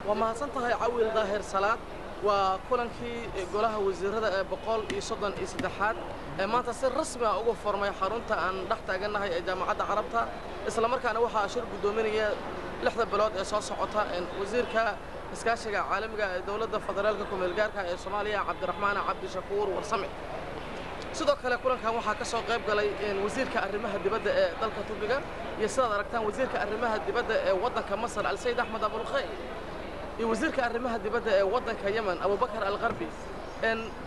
Waa mahadsan tahay, Cawil Daahir Salaad. Waa kulankii golaha wasiirada ee 133aad ee maanta si rasmi ah uga furmay xarunta aan dhex taagannahay ee Jaamacadda Carabta, isla markaana waxaa shir guddoominaya 6da bilood ee soo socota wasiirka iskaashiga caalamiga ee dowladda federaalka ku-meelgaarka ee Soomaaliya, Cabdiraxmaan Cabdishakuur Warsame. Sidoo kale kulankan waxaa ka soo qayb galay wasiirka arrimaha dibadda ee dalka Turkiga iyo, sidaad aragtaan, wasiirka arrimaha dibadda ee waddanka Masar, Alsayid Axmed Abulkhayr, iyo wasiirka arrimaha dibadda ee waddanka Yemen, Abubakar Alqarbi.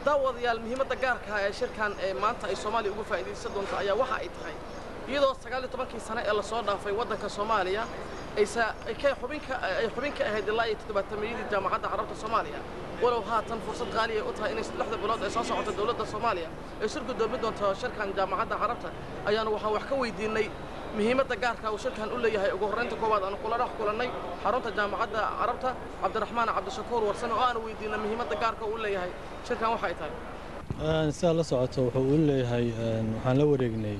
Daawadayaal, muhiimadda gaarka ee shirkan ee maanta ay Soomaaliya uga faa'iidaysan doonto ayaa waxa ay tahay iyadoo 19kii sane ee lasoo dhaafay waddanka Soomaaliya aysa ay xubinka ay xubin ka ahayd ilaa iyo 70meeyadii Jaamacadda Carabta Soomaaliya, walow haatan fursad qaali ay u tahay inay 6da bilood ee soo socota dowladda Soomaaliya ay shir guddoomin doonto shirkan Jaamacadda Carabta, ayaanu waxaan wax ka weydiinay muhiimadda gaarka uu shirkan u leeyahay. Ugu horreynta koowaad aanu kula dhex kulannay xarunta Jaamacadda Carabta Cabdiraxmaan Cabdishakuur Warsame oo aanu weydiinay muhiimadda gaarka uu leeyahay shirkan waxay tahay. Sidaad la socoto, wuxuu u leeyahay waxaan la wareegnay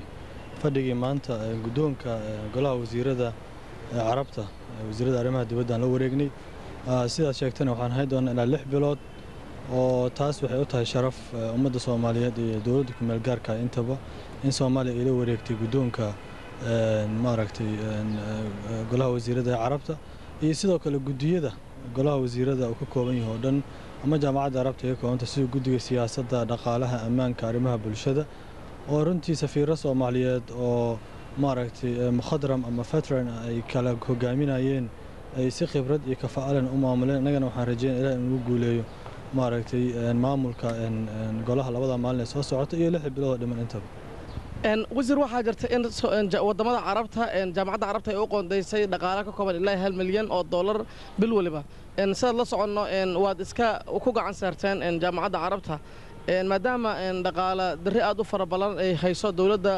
fadhigii maanta guddoonka golaha wasiirada Carabta, wasiirada arrimaha dibadda aan la wareegnay. Sidaad sheegtana, waxaan hayn doonaa ilaa 6 bilood, oo taas waxay u tahay sharaf ummadda Soomaaliyeed iyo dowladda kumeel gaarka intaba in Soomaaliya ay la wareegtay guddoonka, maaragtay, golaha wasiirada ee Carabta iyo sidoo kale guddiyada golaha wasiirada uu ka kooban yahay oo dhan ama Jaamacadda Carabta ay ka koobanta, sida guddiga siyaasadda, dhaqaalaha, ammaanka, arrimaha bulshada, oo runtii safiiro Soomaaliyeed oo, maaragtay, mukhadram ama veteran ay kala hogaaminayeen, ay si khibrad iyo kafa'alan u maamuleen. Innagana waxaan rajeynaya Ilaah inuu guuleeyo, maaragtay, maamulka golaha labada maalin ee soo socota iyo 6 bilood oo dhiman intaba. Wasiir, waxaa jirta in wadamada Carabta, Jaamacadda Carabta ay u qoondaysay dhaqaale ka kooban ilaa 1 milyan oo dollar bil waliba. Sidaad la soconno, waad iska ku gacan saarteen Jaamacadda Carabta, maadaama dhaqaale darri aad u fara badan ay hayso dowladda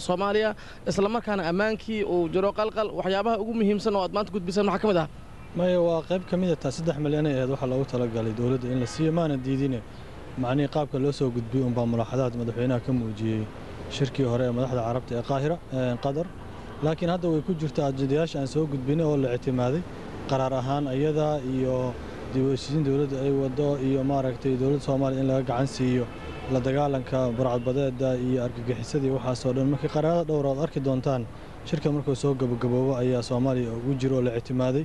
Soomaaliya, islamarkaana ammaankii uu jiro qalqal. Waxyaabaha ugu muhiimsan oo aad maanta gudbiseen maxaa ka mid ah? Maya, waa qayb ka mid a taa. 3 milyan ay ahayd waxaa loogu talagalay dowladda in la siiyo, maana diidine. Macnihii qaabka loo soo gudbiyey unbaa mulaaxadaad madaxweynaha ka muujiyey shirkii hore ee madaxda Carabta ee Qaahira, Qatar. Laakiin hadda way ku jirtaa ajendayaasha aan soo gudbinay oo la ictimaaday qaraar ahaan, iyada iyo dib u heshiisiin dowladda ay wado iyo, maaragtay, dowladda Soomaaliya in laga gacan siiyo la dagaalanka burcadbadeeda iyo argagixisadii. Waxaasoo dhan markii qaraarada dhowr aad arki doontaan shirka markuu soo gabagaboobo ayaa Soomaaliya ugu jiro oo la ictimaaday.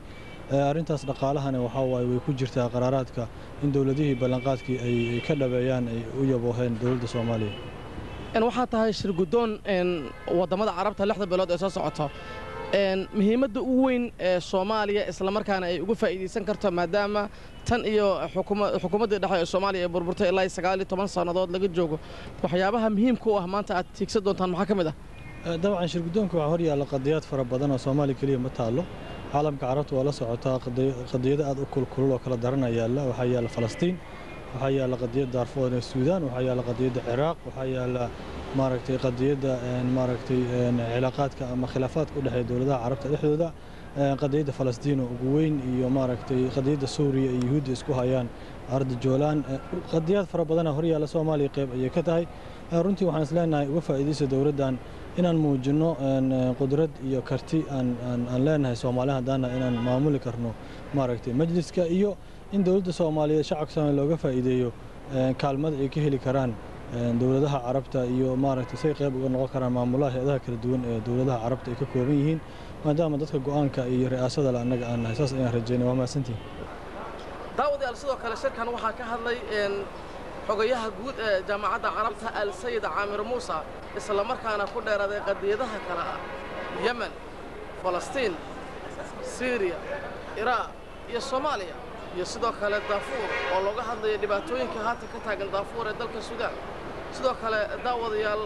Arrintaas dhaqaalahana waxaa waaye way ku jirtaa qaraaraadka in dowladihii ballanqaadkii ay ka dhabeeyaan ay u yabooheen dowladda Soomaaliya. Waxaa tahay shir guddoon waddamada Carabta 6da bilood ee soo socoto. Muhiimadda ugu weyn ee Soomaaliya islamarkaana ay uga faa'iidaysan karto, maadaama tan iyo xukuumaddii dhexe ee Soomaaliya ee burburtay ilaa 19 sannadood laga joogo, waxyaabaha muhiimka u ah maanta aad tiigsan doontaan maxaa ka mid ah? Dabcan, shir guddoonka waxaa hor yaalla qadiyaad fara badan oo Soomaaliya keliya ma taallo. Caalamka Carabta waa la socotaa, qadiyado aad u kulkulul oo kala darana yaalla. Waxaa yaalla Falastiin, waxaa yaalla qadiyadda Daarfuur ee Suudaan, waxaa yaalla qadiyadda Ciraaq, waxaa yaalla, maaragtay, qadiyadda, maaragtay, cilaaqaadka ama khilaafaadka u dhexeeya dowladaha Carabta dhexdooda, qadiyadda Falastiin oo ugu weyn, iyo, maaragtay, qadiyadda Suuriya iyo Yuhuudda isku hayaan arda Joolaan. Qadiyaad fara badana hor yaalla, Soomaaliya qayb ayay ka tahay. Runtii waxaan isleenahay uga faa'iidaysa dowladdan inaan muujinno qudrad iyo karti aan leenahay Soomaali haddaana inaan maamuli karno, maaragtay, majliska, iyo in dowladda Soomaaliyeed, shacabka Soomaaliya looga faa'iideeyo kaalmada ay ka heli karaan dowladaha Carabta iyo, maaragtay, say qayb uga noqon karaan maamulaha hay-adaha kala duwan ee dowladaha Carabta ay ka kooban yihiin, maadaama dadka go'aanka iyo ri'aasada le annaga aan nahay. Saas ayaan rajaynay. Waa mahadsantihin. Daawadayaal, sidoo kale shirkan waxaa ka hadlay xogayaha guud ee Jaamacadda Carabta, Al Sayid Caamir Muusa, isla markaana ku dheeraaday qadiyadaha kale ah Yemen, Falastiin, Siiriya, Iraaq iyo Soomaaliya, iyo sidoo kale Daafuur oo looga hadlayo dhibaatooyinka haatan ka taagan Daafuur ee dalka Suudaan. Sidoo kale, daawadayaal,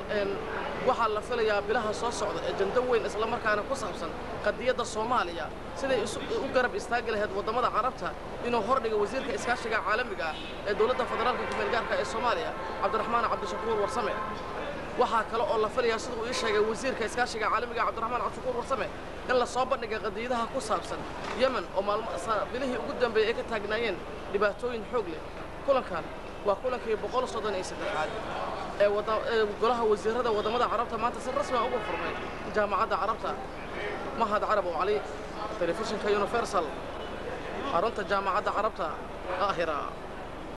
waxaa la filayaa bilaha soo socda ajando weyn islamarkaana ku saabsan qadiyadda Soomaaliya siday u garab istaagi lahayd waddamada Carabta inuu hordhiga wasiirka iskaashiga caalamiga ah ee dowladda federaalka kumeelgaarka ee Soomaaliya, Cabdiraxmaan Cabdishakuur Warsame. Waxaa kale oo la filayaa, siduu ii sheegay wasiirka iskaashiga caalamiga Cabdiraxmaan Cabdishakuur Warsame, in la soo bandhigay qadiyadaha ku saabsan Yemen oo maalmo bilihii ugu dambeeyey ay ka taagnaayeen dhibaatooyin xoog leh. Kulankan waa kulankii 133aad ee golaha wasiirada waddamada Carabta maanta si rasmi ah uga furmay Jaamacadda Carabta. Mahad Carab oo Cali, Telefishinka Universal. Xarunta Jaamacadda Carabta, Qaahira.